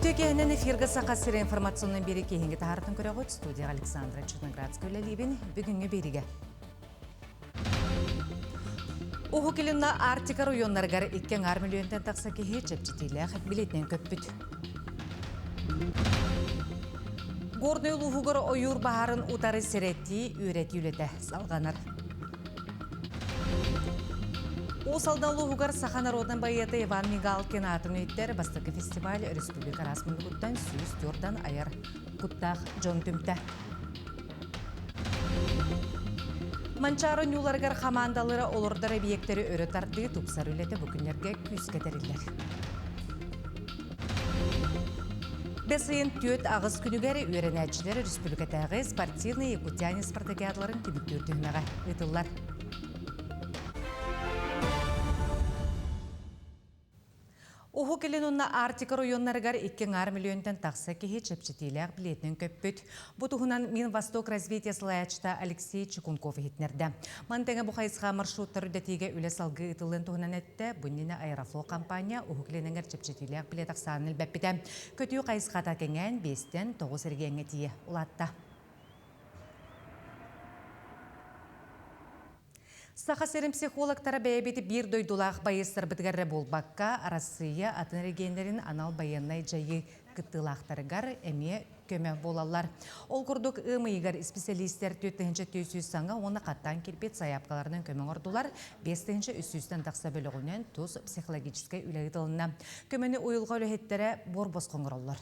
Үтүө киэһэнэн эфиргэ Саха сирэ информационнай биэри киһиҥҥи таһаартан көрөҕүт. Студияҕа Александра Черноградская үлэлиибин. Бүгүҥҥү биэригэ. Уһук Илинна Арктика районнарыгар 2,5 миллионтан тахса киһи чэпчэтиилээх билиэтинэн көппүт. Горнай улууһугар ойуур баһаарын утары сэрэтии, үөрэтии үлэтэ салҕанар. Уус Алдан улууһугар саха народнай байыата Иван Мигалкин аатын үйэттэр бастакы фестиваль республика араас муннугуттан 104 айар куттаах дьон түмтэ. Манчаары ньууларыгар хамаандалара олордор эбийиэктэри өрө тардыы тупсар үлэтэ бу күннэргэ күүскэ тэриллэр. Бэс ыйын 4-8 күнүгэр үөрэнээччилэр республикатааҕы спортивный якутяне спартакиадаларын түмүктүүр түһүмэҕэ ыытыллар. Уһук Илин уонна Арктика оройуоннарыгар 2,5 миллионтан тахса киһи чэпчэтиилээх билиэтинэн көппүт. Бу туһунан Минвосток развития салайааччыта Алексей Чекунков иһитиннэрдэ. Маны тэҥэ бу хайысха маршруттар үрдэтиигэ үлэ салгыы ыытыллыан туһунан эттэ. Бу иннинэ Аэрофлот компания Уһук Илин эҥэр чэпчэтиилээх билиэт ахсаанын элбэппитэ. Көтүү хайысхата кэҥээн, биэстэн тоҕус эргиэҥҥэ тиийэ улаатта. Саха сирин психологтара бэйэбит биир дойдулаах байыастарбытыгар эрэ буолбакка, Арассыыйа атын эрэгийиэннэрин анал байыаннай дьайыы кыттыылаахтарыгар эмиэ көмө буолаллар. Ол курдук, ыам ыйыгар исписэлиистэр 4400 саҥа уонна хаттаан киирбит сайаапкаларынан көмө оҥордулар, 5300-тэн тахса бөлөҕүнэн тус психологическай үлэ ыытылынна. Көмөнү уйулҕа үлэһиттэрэ буор-босхо оҥороллор.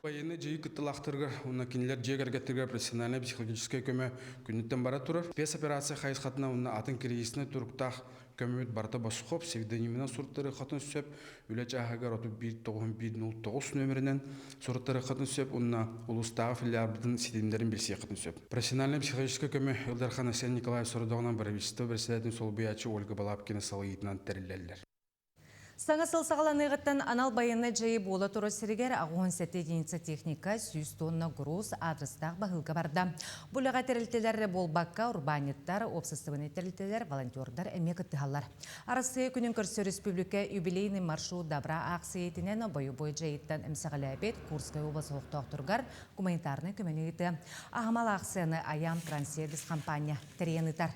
Военнай дьайыы кыттыылаахтарыгар уонна кинилэр дьиэ кэргэттэригэр профессиональнай психологическай көмө күнүттэн бара турар. Спецоперация хайысхатынан уонна атын кризисный туруктаах көмөбүт барыта босхо, псевдонимынан суруттарыаххытын сөп, үлэ чааһыгар 31 9 109 нөмеринэн суруттарыаххытын сөп уонна улуустааҕы филиалбытын ситимнэрин билсиэххитин сөп. Профессиональнай психологическай көмө Ил Дархан Айсен Николаев сорудоҕунан правительство председателин солбуйааччы Ольга Балабкина салайыытынан тэриллэллэр. Саҥа сыл саҕаланыаҕыттан анал байыаннай дьайыы буола турар сиригэр 87 единица техника, 100 тонна груз аадырыстаах баһыылка барда. Бу үлэҕэ тэрилтэлэр эрэ буолбакка, урбаанньыттар, уопсастыбаннай тэрилтэлэр, волонтердар эмиэ кыттыһаллар. Арассыыйа күнүн көрсө республика юбилейный маршрут добра аахсыйа бойобуой дьайыыттан эмсэҕэлээбит Курскай область олохтоохторугар гуманитарнай көмөнү ыытыа. Аһымал аахсыйаны Аям Транссервис хампаанньа тэрийэн ыытар.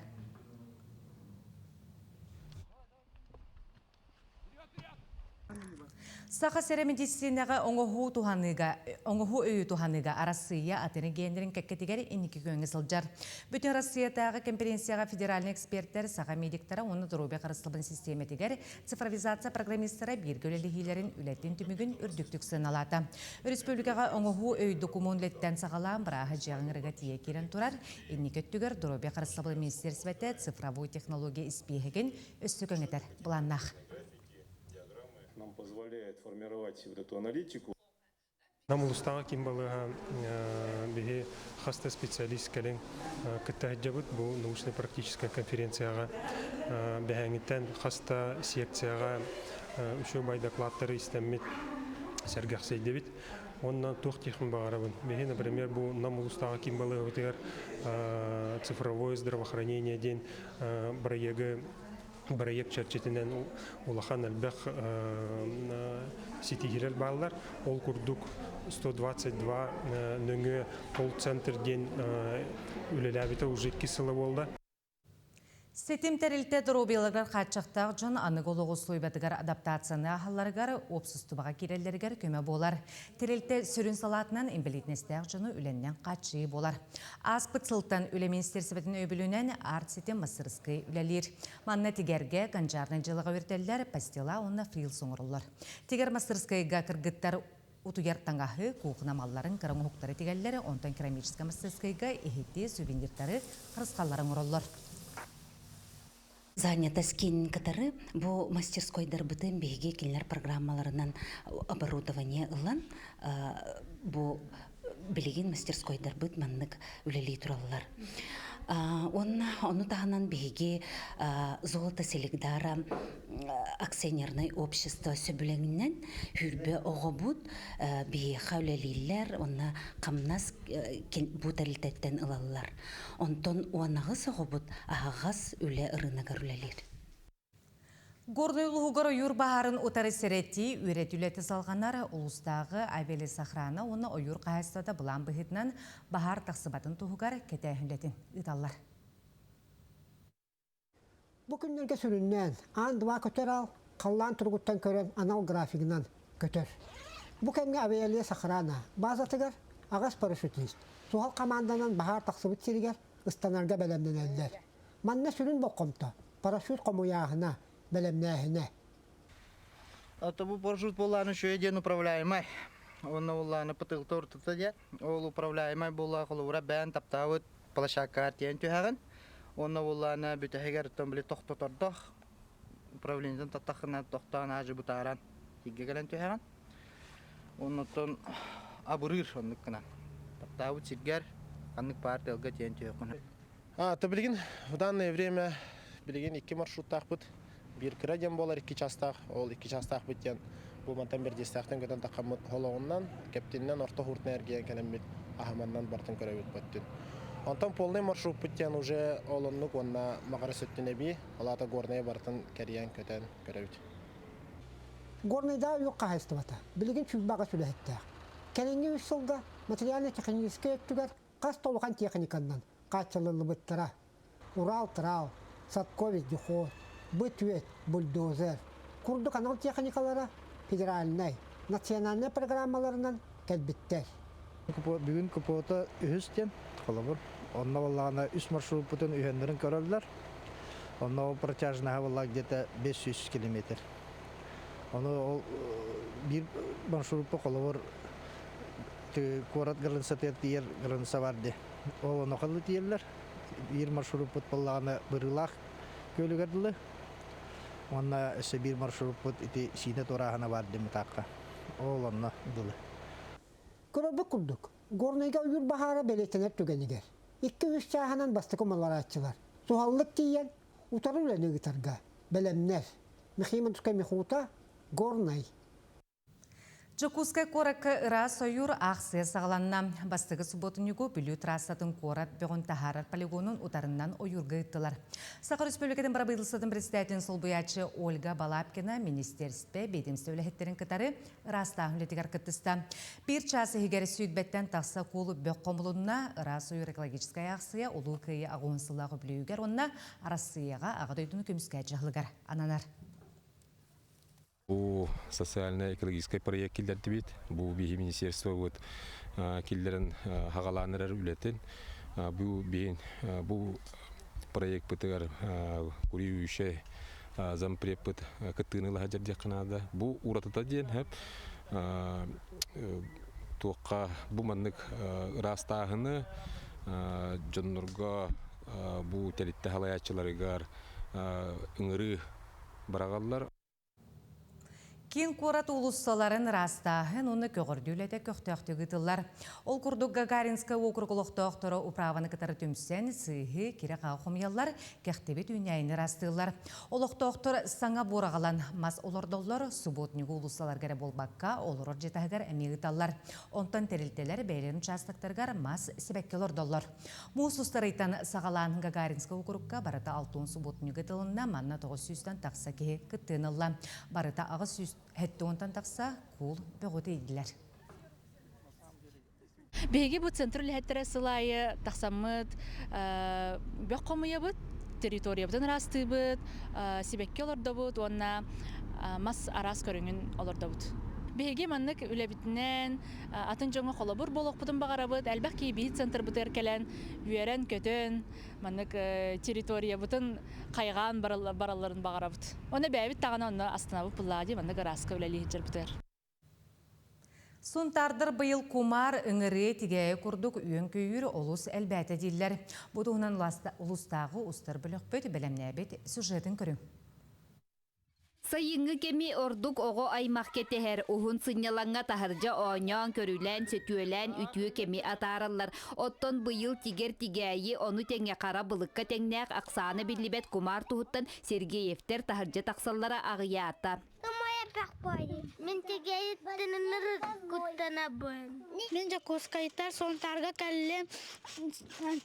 Саха сирэ медицинэҕэ оҥоһуу туһаныыга, оҥоһуу өйү туһаныыга Арассыыйа атын регионнарын кэккэтигэр инники күөҥҥэ сылдьар. Бүтүн Россиятааҕы конференцияҕа федеральнай экспертэр, саха медиктара уонна доруобуйа харыстабылын систиэмэтигэр цифровизация программистара бииргэ үлэлэһиилэрин үлэтин түмүгүн үрдүктүк сыаналаата. Өрөспүүбүлүкэҕэ оҥоһуу өй докумуон үлэттэн саҕалаан бырааһы дьиэҕэ ыҥырыга тиийэ киирэн турар. Инники өттүгэр доруобуйа харыстабылын министиэристибэтэ цифровой технология испииһэгин өссө кэҥэтэр былааннаах. Нам позволяет формировать вот эту аналитику. Нам улустааҕы ким балыыһа биһи хас да специалист кэлин кытта сылдьабыт бу научно-практическай конференцияҕа бэһээҥҥиттэн хас да секцияҕа үчүгэй докладтары истэммит сэргэхсэйдибит. Онно туох диэхпин баҕарабын. Биһи, например, бу Нам улустааҕы ким балыыһабытыгар цифровое здравоохранение диэн бырайыагы бырайыак чэрчитинэн улахан элбэх ситиһиилэр бааллар. Ол курдук 122 нөҥүө колл-центр диэн үлэлээбитэ уже иккис сыла буолла. Ситим тэрилтэ доруобуйаларыгар хааччахтаах дьон аныгы олоҕу услуйбатыгар адаптацияны аһалларыгар, уопсастыбаҕа киирэллэригэр көмө буолар. Тэрилтэ сүрүн салаатынан инбэлиитинэстээх дьону үлэннэн хааччыйыы буолар. Ааспыт сылтан Үлэ министиэристибэтин өйөбүлүнэн Арт-ситим мастарыскыай үлэлиир. Манна тигэргэ, гончарнай дьыалаҕа үөрэтэллэр, пастила уонна фрилс оҥороллор. Тигэр мастарыскыайга кыргыттар утуйар таҥаһы, куукуна малларын, кыра оҥоһуктары тигэллэр, онтон керамическай мастарыскыайга иһити, сувенирдары, харысхаллары оҥороллор. Занятость киинин кытары бу мастерскойдарбытын биһиги кинилэр программаларынан оборудование ылан бу билигин мастерскойдарбыт маннык үлэлии тураллар. Уонна ону таһынан биһиги Золото Селигдара акционернай общество сөбүлэҥинэн хүрбэ оҕобут биһиэхэ үлэлииллэр уонна хамнас бу тэрилтэттэн ылаллар. Онтон уонаҕыс оҕобут аһаҕас үлэ ырыынагар үлэлиир. Горнай улууһугар ойуур баһаарын утары сэрэтии үөрэтии үлэтэ салҕанар. Улуустааҕы авиалесохрана уонна ойуур хаһаайыстыбата былаан быһыытынан баһаар тахсыбатын туһугар кэтээһин үлэтин ыыталлар. Бу күннэргэ сүрүннээн Аан-2 көтөр аал халлаан туругуттан көрөн анал графигынан көтөр. Бу кэмҥэ авиалесохрана базатыгар аҕыс парашютист суһал хамаанданан баһаар тахсыбыт сиригэр ыстанарга бэлэмнэнэллэр. Манна сүрүн болҕомто парашют хомуйааһына, бэлэмнээһинэ. Это бу парашют буоллааны үчүгэй диэн управляемай. Уонна буоллааны пытылта уртата диэн. Ол управляемай буолла холобура бэйэн таптаабыт площадкаҕар тиийэн түһэҕин. Уонна буоллааны бүтэһигэр оттон били тохтотордох управлениетын таттаххына тохтоон аажы бытааран тиийгэ кэлэн түһэҕин. Оннуттан абырыыр оннук гынан. Таптаабыт сиргэр ханнык баар тыалга тиийэн түһүөххүн. А, то билигин в данное время билигин икки маршруттаахпыт. Биир кыра диэн буолар икки чаастаах. Ол икки чаастаахпыт диэн бу мантан Бэрдиэстээхтэн көтөн таххаммыт холоҕунан, Кэптиннэн орто Хуртна эргийэн кэлэммит аһаманнан бартын көрөбүт бөттүн. Онтон полный маршруппут диэн уже ол оннук уонна Маҕарас өттүн эбии, ол аата Горнайы барытын кэрийэн көтөн көрөбүт. Горнайдааҕы үөх хаһаайыстыбата билигин сүүрбэҕэ сүлэһиттээх. Кэлиҥҥи үс сылга материально-техническэй өттүгэр хас да улахан техниканнан хааччыллыбыттара. Урал-Трал, Садко вездеход, Бытвет, бульдозер курдук анал техникалара федеральнай, национальнай программаларынан кэлбиттэр. Бүгүн КПО-та үһүс диэн, холобур, онно буоллаҕына үс маршруппутун үһүөннэрин көрөллөр. Онно протяжноһа буолла где-то 500 километр. Ону ол биир маршруппу холобур куорат границатыгар тиийэр граница бар дии. Ол онохолу тиийэллэр. Биир маршруппут буоллаҕына Бырыылаах күөлүгэр дылы. Уонна өссө биир маршруппут ити Сиинэ туорааһына баар дии Мытаахха. Ол онно дылы. Көрөрбүт курдук, Горнайга ойуур баһаара бэлиэтэнэр түгэнигэр икки-үс чааһынан бастакы умаларааччылар суһаллык тиийэн утары үлэни ыытарга бэлэмнэр. Михимовскай Михута, Горнай. Дьокуускай куоракка ыраас ойуур аахсыйа саҕаланна. Бастакы субуотунньугу Бүлүү трассатын куорат бөҕүн таһаарар полигонун утарынан ойуурга ыыттылар. Саха Республикатын бырабыыталыстыбатын председателин солбуйааччы Ольга Балабкина министиэристибэ биэдэмистибэ үлэһиттэрин кытары ыраастааһын үлэтигэр кыттыста. Биир чаас иһигэр сүүрбэттэн тахса куул бөх хомулунна. Ыраас ойуур экологическай аахсыйа Улуу Кыайыы аҕыһын сыллаах үбүлүөйүгэр уонна Арассыыйаҕа Аҕа дойдуну көмүскээччи дьаһалыгар ананар. Бу социально-экологическай проект киллэрдибит. Бу биһи министерствобыт киллэрэн хагалаан эрэр үлэтин. Бу биһин бу проектпытыгар куриющай зампредпыт кыттыыны ылаһа дьэрдиэххэ наада. Бу уратыта диэн хэп туохха бу маннык ыраастааһыны дьоннорго бу тэрилтэ халайааччыларыгар ыҥырыы быраҕаллар. Киин куорат уулуссаларын ыраастааһын уонна көҕөрдүү үлэтэ көхтөөхтүк ыытыллар. Ол курдук Гагаринскай уокурук олохтоохторо управаны кытары түмсэн, сыыһы, кирэ-хаҕы хомуйаллар, кэхтибит үүнээйини ыраастыыллар. Олохтоохтор саҥа буораҕалан мас олордоллор, субботнигу уулуссаларга эрэ буолбакка, олорор дьиэ таһыгар эмиэ ыыталлар. Онтон тэрилтэлэр бэйэлэрин учаастактарыгар мас, сибэкки олордоллор. Муус устар ыйтан саҕалаан Гагаринскай уокурукка барыта алтын субуотунньук ытылынна, манна 900-тан тахса киһи кыттыыны ылла. Барыта 870-тан тахса куул бөҕү тиийдилэр. Биһиги бу центр үлэһиттэрэ сыл аайы тахсаммыт бөх хомуйабыт, территориябытын ыраастыыбыт, сибэкки олордобут уонна мас араас көрүҥүн олордобут. Биһиги маннык үлэбитинэн атын дьоҥҥо холобур буолуохпутун баҕарабыт. Элбэх киһи биһи центрбытыгар кэлэн үөрэн-көтөн, маннык территориябытын хайҕаан баралларын баҕарабыт. Онно бэйэбит даҕаны онно астынабыт буллаҕа дии маннык ырааска үлэлии сылдьарбытыгар. Сунтаардар быйыл кумаар, ыҥырыы, тигээйи курдук үөн-көйүүр олус элбээтэ дииллэр. Бу туһунан улуустааҕы устар бөлөхпүт бэлэмнээбит сюжетын көрүҥ. Сайыҥҥы кэми ордук оҕо аймах кэтэһэр, уһун сынньалаҥҥа таһырдьа оонньоон, көрүлээн, сөтүөлээн үтүө кэми атаараллар. Оттон быйыл тигэр тигээйи, ону тэҥэ хара былыкка тэҥнээх ахсаана биллибэт кумаар туһуттан Сергеевтэр таһырдьа тахсаллара аҕыйаата. Элбэх баайы. Мин тигээйиттэн ынырык куттанабын. Мин Дьокуускайтан Сунтаарга кэллим.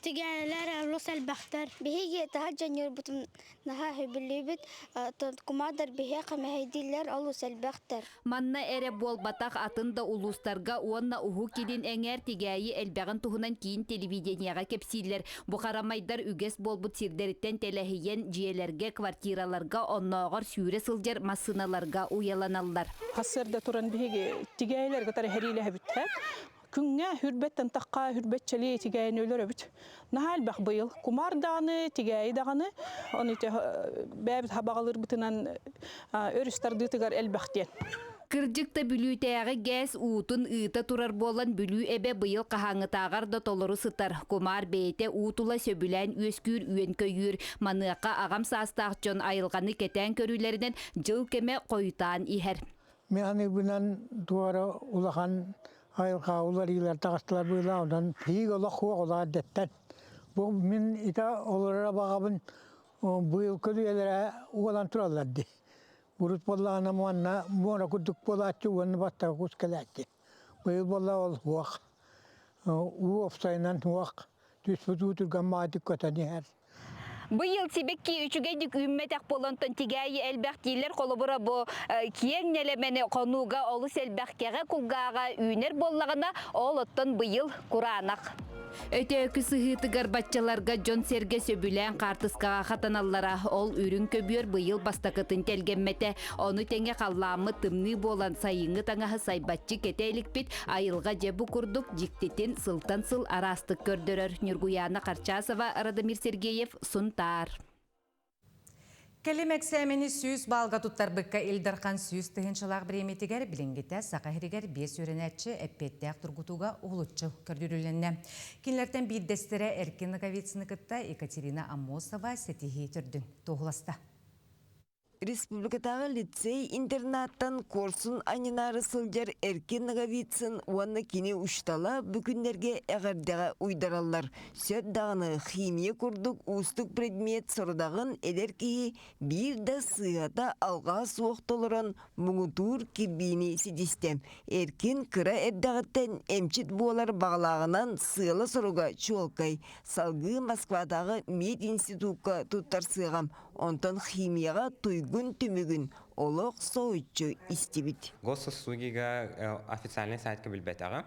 Тигээйилэр олус элбэхтэр. Биһиги таһырдьа ньуурбутун наһаа сөбүлүүбүт. Кумаадар биһиэхэ мэһэйдииллэр олус элбэхтэр. Манна эрэ буолбатах атын да улуустарга уонна Уһук Илин эҥээр тигээйи элбэҕин туһунан киин телевидениеҕэ кэпсииллэр. Бу харамайдар үгэс буолбут сирдэриттэн тэлэһийэн дьиэлэргэ, квартираларга, оннооҕор сүүрэ сылдьар массыыналарга уйаланаллар. Сарсыарда туран биһиги тигээйилэр кытары сэриилэһэбит. Күҥҥэ хүрбэттэн тахха хүрбэччэлии тигээйини өлөрөбүт. Наһаа элбэх быйыл. Кумаар даҕаны, тигээйи даҕаны, ону ити бэйэбит хабаҕалыырбытынан өрүс тардыытыгар элбэх диэн. Кырдьык да Бүлүүтээҕи ГЭС уутун ыыта турар буолан Бүлүү эбэ быйыл хаһааҥҥытааҕар да толору сытар. Кумаар бэйэтэ уу тула сөбүлээн үөскүүр үөн-көйүүр. Маныаха аҕам саастаах дьон айылҕаны кэтээн көрүүлэринэн дьыл кэмэ хойутаан иһэр. Мин аныыбынан туора улахан айылҕа уларыылар таҕыстылар быылаа онон тииг олох суох олоор дэттэн. Бу мин ити олорор абаҕабын быйыл көлүйэлэрэ уолан тураллар дии. Урут буоллаҕына манна муора курдук буолааччы уонна бастакы кус кэлээччи. Быйыл буолла ол суох. Уу уопсайынан суох. Түспүт уу түргэн баҕайытык көтөн иһэр. Быйыл сибэкки үчүгэйдик үүммэтэх буолан тигээйи элбэх дииллэр. Холобура бу киэҥ нэлэмэни хонууга олус элбэх кэҕэ кулгааҕа үүнэр буоллаҕына, ол оттон быйыл кураанах. Өтөөкү сыһыытыгар баччаларга дьон-сэргэ сөбүлээн хаартыскаҕа хатаналлара. Ол үрүҥ көбүөр быйыл бастакытын тэлгэммэтэ. Ону тэҥэ халлааммыт тымныы буолан сайыҥҥы таҥаһы сайбаччы кэтэ иликпит айылҕа дьэ бу курдук дьиктитин сылтан сыл араастык көрдөрөр. Ньургуйаана Харчасова, Радомир Сергеев, Сунтаар. Кэлим эксээмэни 100 баалга туттарбыкка Ил Дархан 100 тыһыынчалаах бириэмэтигэр билиҥҥитэ Саха сиригэр биэс үөрэнээччи эппиэттээх тургутууга уһулуччу көрдөрүлүннэ. Кинилэртэн биирдэстэрэ Эркин Ноговицыны кытта Екатерина Аммосова ситиһии төрдүн туоһуласта. Республикатааҕы лицей-интернаттан куорсун анньынаары сылдьар Эркин Ноговицын уонна кини учуутала бу күннэргэ эҕэрдэҕэ уйдараллар. Сөп даҕаны химия курдук уустук предмет сорудаҕын эдэр киһи биир да сыыһата алҕаһа суох толорон муҥутуур кирбиини ситистэ. Эркин кыра эрдэҕиттэн эмчит буолар баҕалааҕынан сыала-соруга чуолкай. Салгыы Москватааҕы мединститукка туттарсыаҕа. Онтон химияҕа туйгун түмүгүн олох соһуччу истибит. Госуслугига официальный сайтка билбэтэҕим.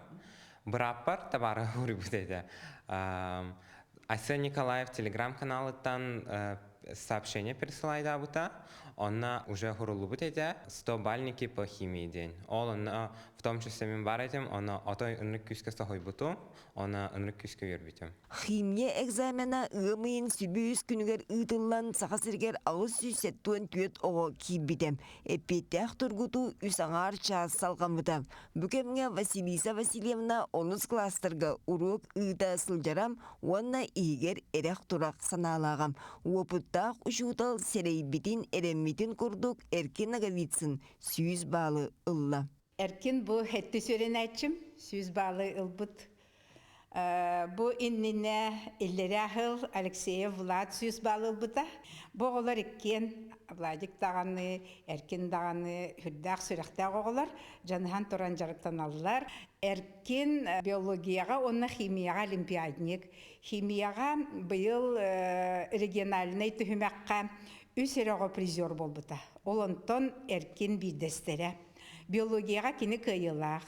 Бырааппар табаары уруйбут этэ. Айсен Николаев телеграм-каналыттан сообщение присылайдаабыта. Онно уже хуруллубут этэ. 100 бальники по химии диэн. Ол онно в том числе мин бар этим, онно отой ынырык күүскэ соһуйбутум. Оны ынырык күүскэ үөрбүтүм. Химия экзамена ыам ыйын сүбүс күнүгэр ыытыллан Саха сиригэр 874 оҕо киирбитэ. Эппиэттээх тургутуу үс аҥаар чаас салҕаммыта. Бу кэмҥэ Василиса Васильевна онус класстарга уруок ыыта сылдьара уонна иһигэр эрэх-турах санаалааҕа. Уопуттаах учуутал сэрэйбитин, эрэммитин курдук Эркин Ноговицын 100 баалы ылла. Эркин бу хэттис үөрэнээччим 100 баалы ылбыт. Бу иннинэ иллэрээ сыл Алексеев Влад 100 баалы ылбыта. Бу оҕолор иккиэн Владик даҕаны, Эркин даҕаны сүрдээх сүрэхтээх оҕолор дьаныһан туран дьарыктаналлар. Эркин биологияҕа уонна химияҕа олимпиадник. Химияҕа быйыл региональнай түһүмэххэ үс эрэ оҕо призер буолбута. Ол онтон Эркин биирдэстэрэ. Биологияҕа кини кыайыылаах.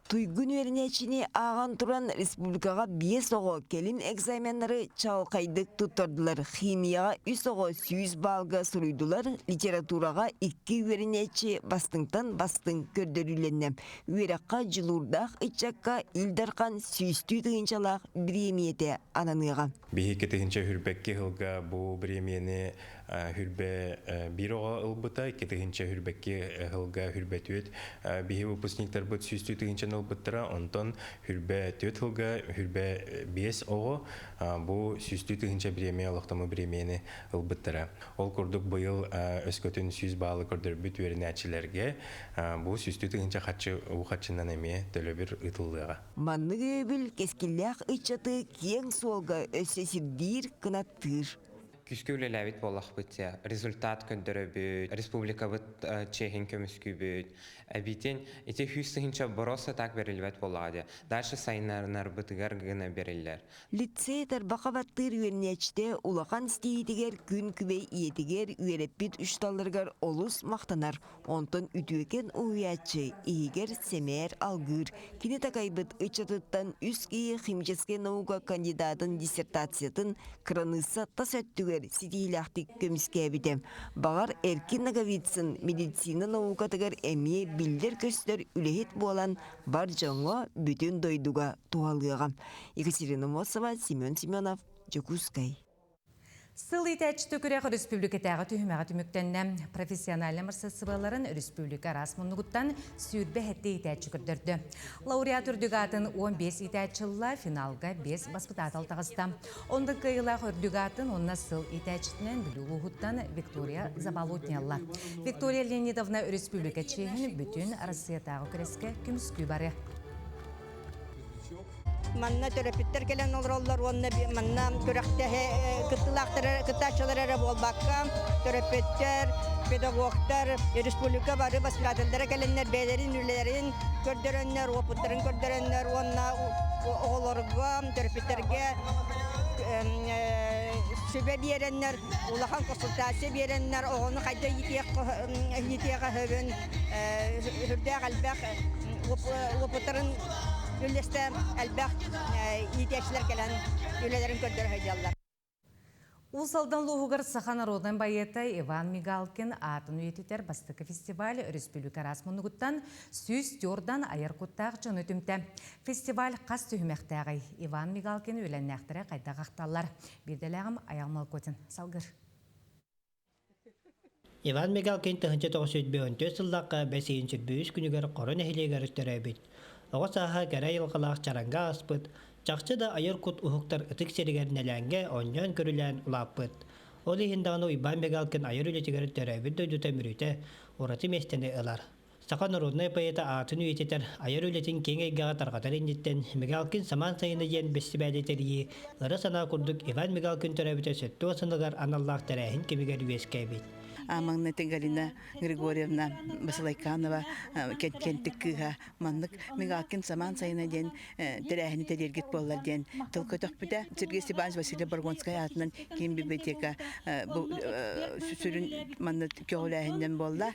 Туйгун үөрэнээччини ааҕан туран республикаҕа биэс оҕо кэлин экзаменнары чаҕылхайдык туттардылар. Химияҕа үс оҕо 100 баалга суруйдулар, литератураҕа икки үөрэнээччи бастыҥтан бастыҥ көрдөрүүлэннэ. Үөрэххэ дьулуурдаах ыччакка Ил Дархан сүүстүү тыһыынчалаах бириэмийэтэ ананыаҕа. Биһиги тыһыынча хүрбэкки сылга бу бириэмийэни хүрбэ биир оҕо ылбыта, 2 хүрбэкки сылга хүрбэ түөт биһи выпускниктарбыт сүүстүү тыһыынчаны ылбыттара, онтон хүрбэ түөт сылга хүрбэ биэс оҕо бу сүүстүү тыһыынча бириэмийэ олохтому бириэмийэни ылбыттара. Ол курдук быйыл өскөтүн 100 баалы көрдөрбүт үөрэнээччилэргэ бу сүүстүү тыһыынча харчы уу харчынан эмиэ төлөбүр ыытыллыаҕа. Маннык өйөбүл кэскиллээх ыччаты киэҥ суолга өссө сирдиир, кынаттыыр. Күүскэ үлэлээбит буоллахпыт дии. Результат көрдөрөбүт, республикабыт чиэһин көмүскүүбүт. Эбиитин ити 100 000 просто так берилбэт буоллаҕа дии. Дальше сайыннарынарбытыгар гына бериллэр. Лицей тарбаха баттыыр үөрэнээччитэ улахан ситиһиитигэр күн күбэй ийэтигэр үөрэппит учууталларыгар олус махтанар. Онтон үтүөкэн уһуйааччы иһигэр сэмээр алгыыр. Кини такайбыт ыччатыттан үс киһи химическэй наука кандидатын диссертациятын кыраныысса тас өттүгэр ситиһиилээхтик көмүскээбитэ. Баҕар, Эркин Ноговицын медицина наукатыгар эмиэ биллэр-көстөр үлэһит буолан бар дьоҥҥо бүтүн дойдуга туһалыаҕа. Екатерина Мосова, Семен Семенов, Дьокуускай. Сыл иитээччитэ күрэх өрөспүүбүлүкэтээҕи түһүмэҕэ түмүктэннэ. Профессиональнай мастарыстыбаларын өрөспүүбүлүкэ араас муннугуттан 27 иитээччи көрдөрдө. Лауреат үрдүк аатын 15 иитээччи ылла, финалга 5 баспытаатал таҕыста. Онно кыайыылаах үрдүк аатын уонна сыл иитээччитинэн Бүлүү улууһуттан Виктория Заболотня ылла. Виктория Леонидовна өрөспүүбүлүкэ чиэһин бүтүн Россиятааҕы күрэскэ көмүскүү барыа. Манна төрөппүттэр кэлэн олороллор уонна манна күрэхтэһэ кыттыылаахтар кыттааччылар эрэ буолбакка төрөппүттэр, педагогтар, республика бары воспитателлэрэ кэлэннэр бэйэлэрин үлэлэрин көрдөрөннөр, уопуттарын көрдөрөннөр уонна оҕолорго, төрөппүттэргэ сүбэ биэрэннэр, улахан консультация биэрэннэр оҕону хайдах иитиэхэ сөбүн сүрдээх элбэх уопуттарын үллэстэ элбэх иитээччилэр кэлэн үлэлэрин көрдөрө сылдьаллар. Уус Алдан улууһугар саха народнай байыата Иван Мигалкин аатын үйэтитэр бастакы фестиваль өрөспүүбүлүкэ араас муннугуттан 104-дан айар куттаах дьону түмтэ. Фестиваль хас түһүмэхтээҕий? Иван Мигалкин үөлэннээхтэрэ хайдах ахталлар? Биирдэлээҕим Аял Малкотин салгыр. Иван Мигалкин 1954 сыллаахха бэс ыйын 23 күнүгэр Хоро нэһилиэгэр төрөөбүт. Оҕо сааһа кэрэ айылҕалаах чараҥҥа ааспыт, чахчы да айар кут уһуктар ытык сиригэр Нэлээҥҥэ оонньоон-көрүлээн улааппыт. Ол иһин даҕаны Уйбаан Мигалкин айар үлэтигэр төрөөбүт дойдута Мүрүтэ ураты миэстэни ылар. Саха народнай поэта аатын үйэтитэр, айар үлэтин киэҥ эйгэҕэ тарҕатар инниттэн Мигалкин самаан сайына диэн бэстибээли тэрийии ыра санаа курдук Иван Мигалкин төрөөбүтэ 70 сылыгар аналлаах тэрээһин кэмигэр үөскээбит. Маҥнай Галина Григорьевна Басылайканова кэнтик кыыһа маннык Мигалкин самаан сайына диэн тэрээһини тэрийэргит буоллар диэн тыл көтөхпүтэ. Сергей Степанович Василий Боргонскай аатынан киин библиотека бу сүрүн манна көҕүлээһиннэн буолла.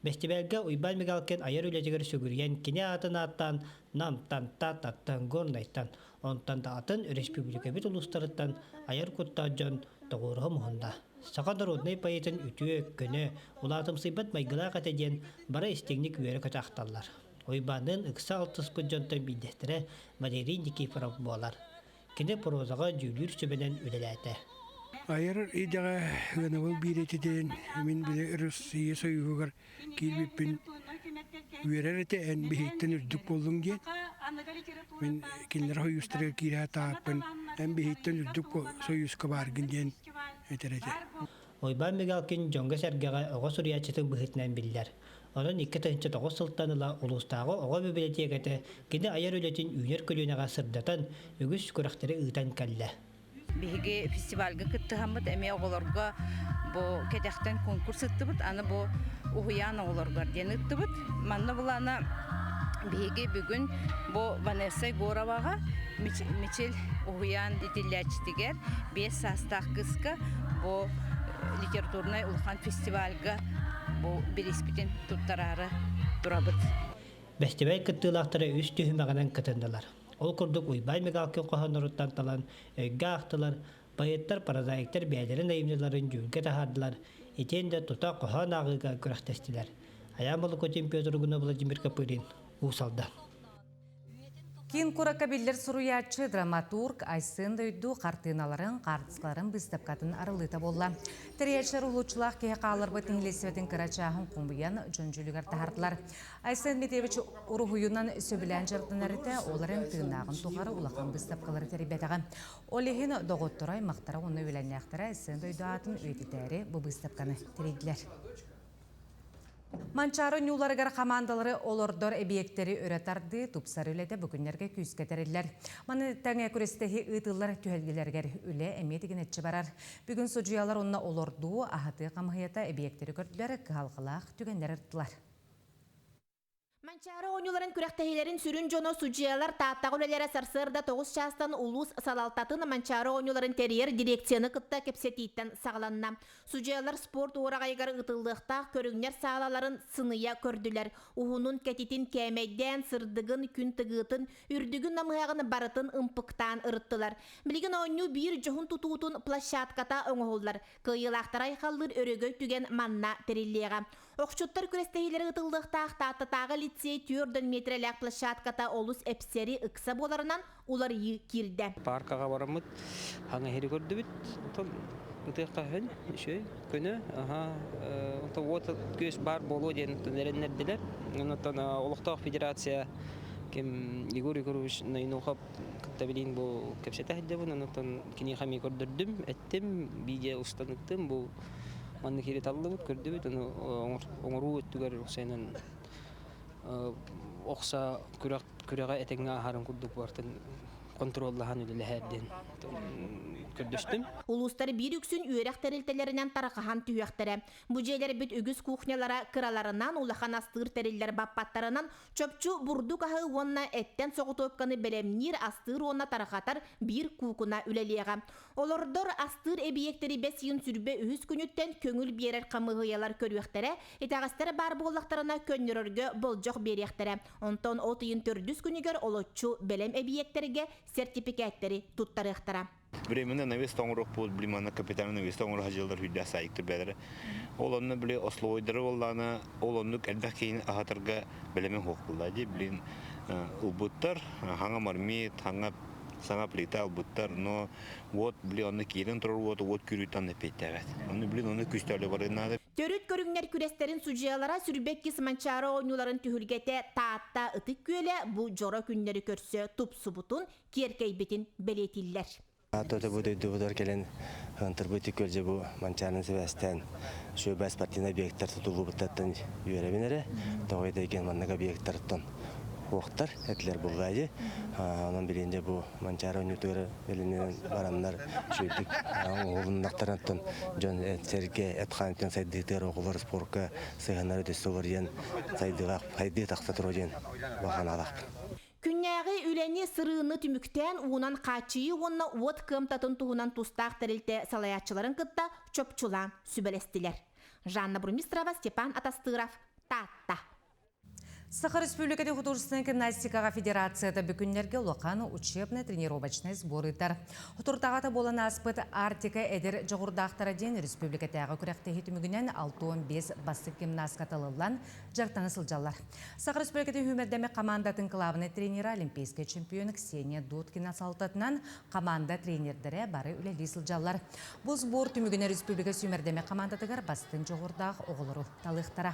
Бэстибээлгэ Уйбаан Мигалкин айар үлэтигэр сүгүрүйэн кини аатын ааттаан Намтан, Тааттаттан, Горнайтан, онтон да атын өрөспүүбүлүкэбит улуустарыттан айар куттаах дьон тоҕуоруһа муһунна. Саха народнай поэтын үтүө, көнө, улаатымсыйбат майгылаах этэ диэн бары истиҥник үөрэ-көтө ахталлар. Уйбаанныын ыкса алтыспыт дьонтон биирдэстэрэ Валерий Никифоров буолар. Кини прозаҕа дьүүлүүр сүбэнэн үлэлээтэ. Айар идэҕэ ыанабыл биирэтитин мин били Россия Союһугар киирбиппин үөрэр этэ эн биһиттэн үрдүк буоллуҥ диэн. Мин кинилэр союзтарыгар киирэ тааппын эн биһиттэн үрдүк союзка бааргын диэн этэр этэ. Уйбаан Мигалкин дьоҥҥо-сэргэҕэ оҕо суруйааччытын быһыытынан биллэр. Онон 2009 сылтан ыла улуустааҕы оҕо бибилэтиэкэтэ кини айар үлэтин үүнэр көлүөнэҕэ сырдатан, үгүс күрэхтэри ыытан кэллэ. Биһиги фестивальга кыттыһаммыт эмиэ оҕолорго бу кэтэхтэн конкурс ыттыбыт, аны бу уһуйаан оҕолоругар диэн ыттыбыт. Манна булана биһиги бүгүн бу Ванесса Егороваҕа Мичил уһуйаан итиллээччитигэр 5 саастаах кыыска бу литературнай улахан фестивальга бу бирииспитин туттараары турабыт. Бэстибээл кыттыылаахтара үс түһүмэҕинэн кытыннылар. Ол курдук Уйбаан Мигалкин хоһоонноруттан талан өйгө аахтылар, поэттар, прозаиктар бэйэлэрин айымньыларын дьүүлгэ таһаардылар, итиэннэ тута хоһоон ааҕыыга күрэхтэстилэр. Айаан Молокотин Петр Угунов Владимир Копырин, Уус Алдан. Киин куоракка биллэр суруйааччы, драматург Айсен Дойду хартыыналарын, хаартыскаларын быыстапкатын арыллыыта буолла. Тэрийээччилэр уһулуччулаах киһи хаалларбыт нэһилиэстибэтин кыра чааһын хомуйан дьон дьүүлүгэр таһаардылар. Айсен Дмитриевич уруһуйунан сөбүлээн дьарыктанар этэ, ол эрэн тыыннааҕын тухары улахан быыстапкалары тэрийбэтэҕэ. Ол иһин доҕотторо, аймахтара уонна үөлэннээхтэрэ Айсен Дойду аатын үйэтитээри бу быыстапканы тэрийдилэр. Манчаары ньууларыгар хамаандалары олордор эбийиэктэри өрө тардыы, тупсар үлэтэ бу күннэргэ күүскэ тэриллэр. Маны тэҥэ күрэстэһии ыытыллар түһүлгэлэригэр үлэ эмиэ тигинэччи барар. Бүгүн судьуйалар уонна олордуу, аһатыы хамыһыйата эбийиэктэри көрдүлэр, кыһалҕалаах түгэннэр ырыттылар. Манчаары оонньууларын күрэхтэһиилэрин сүрүн дьоно судьуйалар Тааттаҕа үлэлэрэ сарсыарда 9 чаастан улуус салалтатын Манчаары оонньууларын тэрийэр дирекцияны кытта кэпсэтииттэн саҕаланна. Судьуйалар спорт уораҕайыгар ыытыллыахтаах көрүҥнэр саалаларын сыныйа көрдүлэр. Уһунун, кэтитин кээмэйдээн, сырдыгын, күн тыгыытын, үрдүгүн намыһаҕын барытын ымпыктаан ырыттылар. Билигин оонньуу биир дьоһун тутуутун площадката оҥоһуллар. Кыайыылаахтары айхаллыыр өрөгөй түгэн манна тэриллиэҕэ. Охчуттар күрэстэһиилэрэ ыытыллыахтаах Тааттатааҕы лицей 4 миэтэрэлээх площадката олус эпсэри ыкса буоларынан уларыйыы киирдэ. Паркаҕа бараммыт хаҥа иһири көрдүбүт. Онтон ытыахха үһүн, үчүгэй, көнө, аха, онтон уот күөс баар буолуо диэн эрэннэрдилэр. Онтон олохтоох федерация ким Егор Егорович Найнухов кытта билин бу кэпсэтэ сылдьабын. Онтон киниэхэ эмиэ көрдөрдүм, эттим, видео устан ыттым. Бу маннык иһири таллыбыт, көрдүбүт. Ону оҥоруу өттүгэр уксайынан охса күрэх күрэҕи этэҥҥэ ааһарын курдук барытын контроллаһан үлэлэһэр диэн көрдөстүм. Улуустар биир үксүн үөрэх тэрилтэлэринэн тарҕаһан түһүөхтэрэ. Бу дьиэлэрбит үгүс кухнялара кыраларынан, улахан астыыр тэриллэр баппаттарынан чопчу бурдук аһы уонна эттэн соҕотуопканы бэлэмниир, астыыр уонна тарҕатар биир куукуна үлэлиэҕэ. Олордор астыыр эбийиэктэри бэс ыйын сүрбэ үһүс күнүттэн көҥүл биэрэр хамыыһыйалар көрүөхтэрэ, итэҕэстэр баар буоллахтарына көннөрөргө болдьох биэриэхтэрэ. Онтон от ыйын төрдүс күнүгэр олоччу бэлэм эбийиэктэргэ сэртипикээттэри туттарыахтара. Временно навес тоҥоруох буол блин капитальный навес тоҥоро садьыллар хүллээх саайыктыр бэлэрэ. Ол онно били ословойдары боллаана ол оннук элбэх киһини аһатарга бэлэмин хуох булла ди блин ылбыттар хаҥа мармит хаҥа саҥа плита ылбыттар но вот били онно киирэн турар уот уот күрүүттэн эппиэттээбэт ону блин ону күстөлө барыан наада. Төрүт көрүҥнэр күрэстэрин судьуйалара Сүрбэккис Манчаары оонньууларын түһүлгэтэ Таатта Ытык Күөлэ бу дьоро күннэри көрсө тупсубутун, киэркэйбитин бэлиэтииллэр. Аата бу дойдубутугар кэлэн ынтырбыт көлдьө бу Манчаарын сибээстээн шөбэ спортивный объектар тутуллубуттартан үөрэбин эрэ. Тоҕо диэн маннык объектартан уохтар этилэр буллаайы. Онон билиэнде бу Манчаары оонньуутугар бэлэмнэнэн бараннар үчүгэйдик оҥоһулуннахтарыттан дьон сэргэ эт-хаан сайдыытыгар оҕолор спорка сыһыаннара өссө уларыйан сайдыылаах сайдыы тахса туруо диэн баҕа санаалаахпын. Күннээҕи үлэни сырыыны түмүктээн уунан хааччыйыы уонна уот кыамтатын туһунан тустаах тэрилтэ салайааччыларын кытта чопчулаан сүбэлэстилэр. Жанна Бурмистрова, Степан Атастыров, Таатта. Саха Республикатын художественнай гимнастикаҕа федерацията бүгүннэргэ улахан учебно-тренировочнай сбор ыытар. Хотуртаҕата буолан ааспыт Арктика эдэр дьоҕурдаахтара диэн республикатааҕы күрэхтэһии түмүгүнэн 65 бастык гимнастка талыллан дьарыктана сылдьаллар. Саха Республикатын сүүмэрдэммит хамаандатын кылаабынай тренера олимпийскай чемпион Ксения Дудкина салалтатынан команда тренердэрэ бары үлэлии сылдьаллар. Бу сбор түмүгүнэн республика сүүмэрдэммит хамаандатыгар бастыҥ дьоҕурдаах оҕолору талыахтара.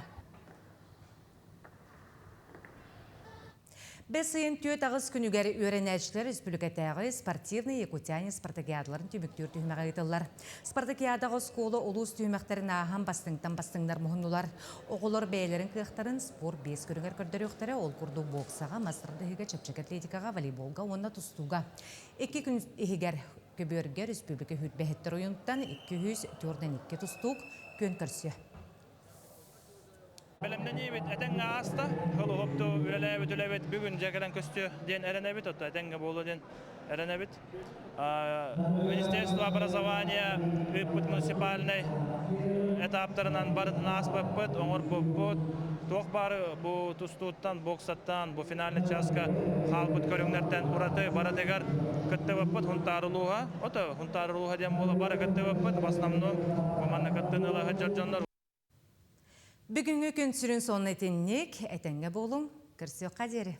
Бэс ыйын 4-8 күнүгэр үөрэнээччилэр республикатааҕы спортивный якутяне спартакиадаларын түмүктүүр түһүмэҕэ ыытыллар. Спартакиадаҕа оскуола улуус түһүмэхтэрин ааһан бастыҥтан бастыҥнар муһуннулар. Оҕолор бэйэлэрин кыахтарын спорт биэс көрүҥэр көрдөрүөхтэрэ, ол курдук боксаҕа, мас тардыһыыга, чэпчэки атлетикаҕа, волейболга уонна тустууга. Икки күн иһигэр көбүөргэ республика сүүрбэһиттэр ойунтан 242 тустуук күөн көрсүө. Бэлэмнэниибит этэҥҥэ ааста. Холуһупту үлэлээбит үлэбит бүгүн дьэ кэлэн көстүө диэн эрэнэбит, отто этэҥҥэ буолуо диэн эрэнэбит. Министерство образования ыыппыт муниципальнай этаптарынан барытын ааспыппыт, оҥорбуппут. Туох баары бу тустууттан, боксаттан, бу финальный часка хаалбыт көрүҥнэртэн ураты барытыгар кыттыбыппыт Хунтаар улууһа. Ото Хунтаар улууһа диэн буола бары кыттыбыппыт. В основном бу манна кыттыыны ыла сылдьар дьоннор. Бүгүҥҥү күн сүрүн сонун итинник, этэҥҥэ буолуҥ, көрсүөххэ диэри.